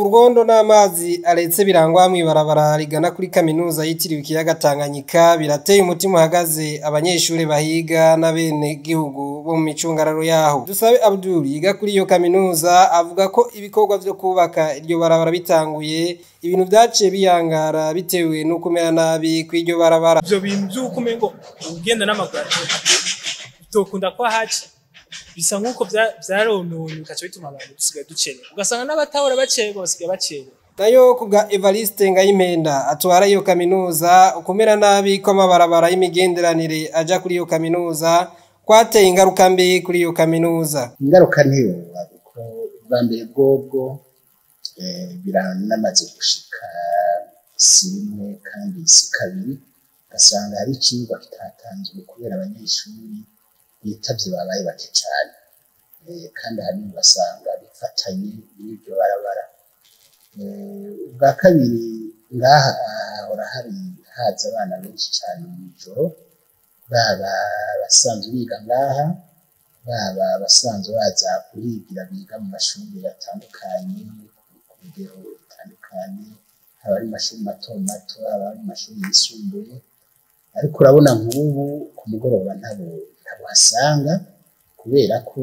Urwondo n'amazi aretse birangwa mw'ibarabara rigana kuri kaminuza yitiriwe ikiyaga Tanganyika birateye umutima uhagaze abanyeshure bahiga n'abenegihugu bo mu micungararo yaho. Dusabe Abdul yiga kuri iyo kaminuza avuga ko ibikorwa vyo kubaka iryo barabara bitanguye ibintu vyaciye biyangara bitewe no kumera nabi kw'iryo barabara. Ivyo bintu vy'uko umengo ugenda n'amaguru utokunda ko ahaca bisa nk'uko vyarononye bikaca bituma abantu dusigaye ducererwa, ugasanga n'abatahora bacererwa basigaye bacererwa. Nayo kubwa Evariste Ngayimpenda atwara iyo kaminuza, ukumera nabi kw'amabarabara y'imigenderanire aja kuri iyo kaminuza kwateye ingaruka mbi kuri iyo kaminuza. Ingaruka ntiyoba kuko ubwa mbere bwobwo biranamaze gushika si rimwe kandi si kabiri, ugasanga hari icigwa kitatanzwe kubera abanyeshuri bitavye babaye bake cane, kandi ahanini ugasanga bifatanye n'iryo barabara. Ubwa kabiri ngaha hahora hari haza abana benshi cane mw'ijoro, baba abasanzwe biga ngaha, baba abasanzwe baza kuhigira biga mu mashuri atandukanye ku rugero rutandukanye, haba ari mu mashuri mato mato, haba ari mu mashuri yisumbuye, ariko urabona nk'ubu ku mugoroba ntabo uhasanga kubera ko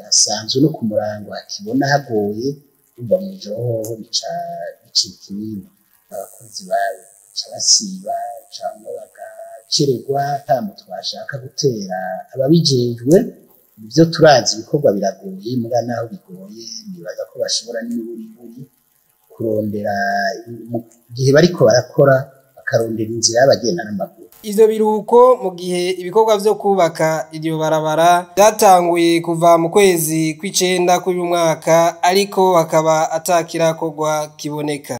hasanzwe no ku murango hakibona hagoye, urumva mw'ijoro hoho bica bicika ibindi, abakozi baca basiba canke bagacererwa. Akamo twashaka gutera ababijejwe, ivyo turazi ibikorwa biragoye, muga naho bigoye nibaza ko bashobora n'imiburiburi kurondera mu gihe bariko barakora bakarondera inzira y'abagenda n'amaguru. Ivyo biruko mu gihe ibikorwa vyo kubaka iryo barabara vyatanguye kuva mu kwezi kw'icenda k'uyu mwaka, ariko hakaba atakirakorwa kiboneka.